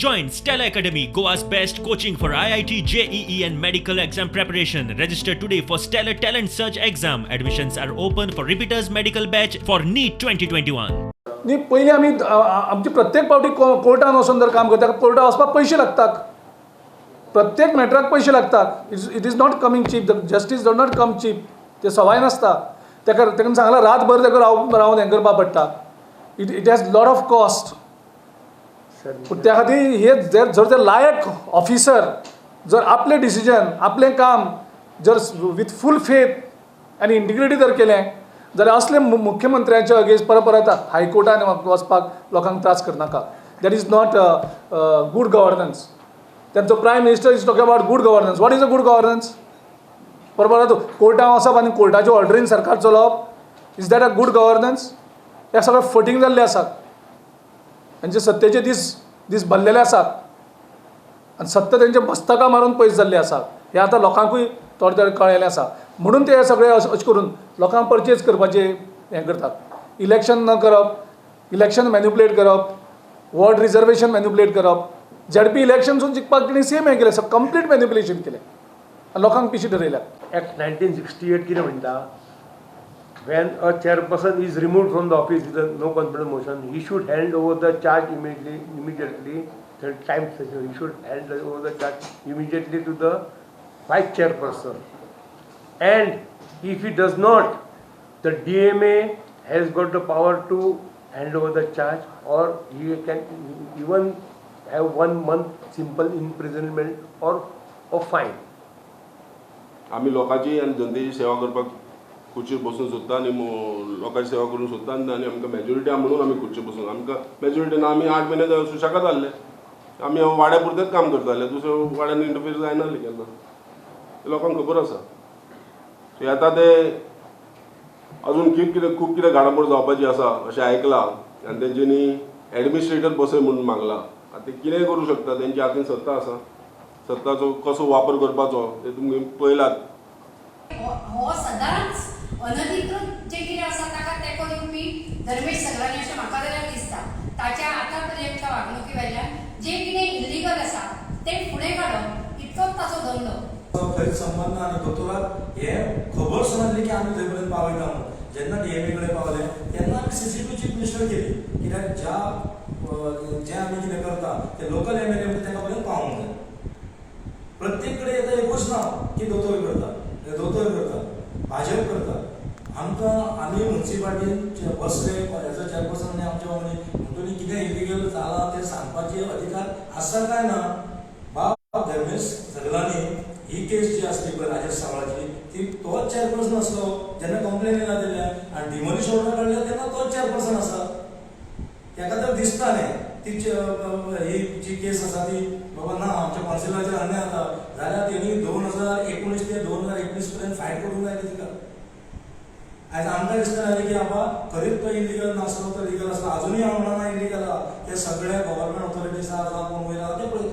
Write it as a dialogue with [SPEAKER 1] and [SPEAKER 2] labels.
[SPEAKER 1] Join Stella Academy, Goa's best coaching for IIT, JEE, and medical exam preparation. Register today for Stellar Talent Search exam. Admissions are open for repeaters medical batch for NEET 2021.
[SPEAKER 2] न्ही, पयलीं आमी आमची प्रत्येक पावटी कोर्टान वचून जर काम करता, कोर्टान वचपाक पयशे लागतात, प्रत्येक मॅटराक पयशे लागतात. It is not coming cheap. The justice does not come cheap. ते सवाय नासता. तेका तेका सांगलां, रातभर तेका रावन रावन हें करपा पडटा. It has lot of cost. पूण त्या खातीर हे जर जर ते लायक ऑफिसर जर आपलें डिसिजन, आपलें काम जर विथ फूल फेथ आनी इंटिग्रिटी जर केलें जाल्यार असले मुख्यमंत्र्यांच्या अगेन्स्ट परत परत हायकोर्टान वचपाक लोकांक त्रास करनाका. That is not good governance. तेंचो Prime Minister is talking about good governance. What is a good governance? परत परत कोर्टान वचप आनी कोर्टाच्या ऑर्डरीन सरकार चलोवप, is that a good governance? हे सगळे फटींग जाल्ले आसात. तेंचे सत्तेचे दीस दीस भरलेले आसात आनी सत्ता तेंचे मस्तकां मारून पयस जाल्ले आसात. हें आतां लोकांकूय थोडे थोडे कळ्ळेलें आसा, म्हणून ते सगळे अशें करून लोकांक परचेज करपाचें हें करतात. इलेक्शन न करप, इलेक्शन मॅन्युपुलेट करप, वॉर्ड रिजर्वेशन मॅन्युपुलेट करप. झेडपी इलेक्शनसून जिखपाक तेणी सेम हें केलें, कंप्लीट मॅन्युपुलेशन केलें आनी लोकांक पिशे ठरयल्यात.
[SPEAKER 3] ऍक्ट 1968 कितें म्हणटा? When a chairperson is removed from the office with a no confidence motion, he should hand over the charge immediately, the time session, he should hand over the charge immediately to the vice chairperson. And if he does not, the DMA has got the power to hand over the charge, or he can even have one month simple imprisonment or a fine.
[SPEAKER 4] आमी लोकांची आनी जनतेची सेवा करपाक खुर्चेर बसूंक सोदता आनी लोकांची सेवा करूंक सोदता आनी आमकां मेजॉरिटी आहा म्हणून आमी खुर्चेर बसून. आमकां मेजॉरिटी ना, आमी 8 म्हयने सुशेगाद आहले. आमी वाड्या पुरतेच काम करताले, दुसऱ्या वाड्यान इंटरफियर जायनासलें केन्ना. तें लोकांक खबर आसा. सो आतां ते अजून खूब कितें, खूब कितें घडामोड जावपाची आसा अशें आयकलां आनी तेंच्यांनी एडमिनिस्ट्रेटर बसय म्हणून मागलां. आतां ते कितेंय करूं शकता. तेंच्या हातीन सत्ता आसा. सत्ताचो कसो वापर करपाचो ते तुमी पळयलात.
[SPEAKER 5] हो हो सदांच अनधिकृत जे कितें आसा ताका तेंको दिवपी धर्मेश सगलानी अशें म्हाका जाल्यार दिसता. ताच्या आतां पर्यंतच्या वागणुकी वयल्यान जे कितें इलिगल आसा तें फुडें काडप इतकोच ताचो धंदो.
[SPEAKER 6] खंयच संबंद ना. आनी दोतोराक हें खबर सुनासली की आमी थंय पर्यंत पावयता म्हणून. जेन्ना डीएमए कडेन पावले तेन्ना आमी सीसीपी चीफ मिनिस्टर केली, कित्याक ज्या जें आमी कितें करता ते लोकल एमएलए म्हणटा ताका पर्यंत पावोंक जाय. प्रत्येक कडेन येता एकूच नांव की दोतोर करता, ते दोतोर करता, भाजप करता. आमकां आमी मुन्सिपाल्टीन बसले एज अ चेअरपर्सन आनी आमच्या वांगडी म्हणटून कितें इलिगल जालां तें सांगपाचे अधिकार आसा काय ना? बाब धर्मेश सगलांनी ही केस जी आसली पळय राजेश सावळाची, ती तोच चेअरपर्सन आसलो जेन्ना कंप्लेन येयला तेल्या आनी डिमोलिश ऑर्डर काडल्या तेन्ना तोच चेअरपर्सन आसा. तेका तर दिसता न्ही ती ही जी केस आसा ती बाबा ना, आमच्या कौन्सिलाचेर अन्याय जाता जाल्यार तेणी 2019 ते 2021 पर्यंत फायट करूंक जाय तिका. आयज आमकां दिसता जालें की बाबा खरीच तो इलिगल नासलो, तो लिगल आसलो. अजुनूय हांव म्हणना इलिगल आहा. ते सगळे गव्हर्मेंट ऑथॉरिटीज आहा, जावं कोण वयर आहा ते पळयता.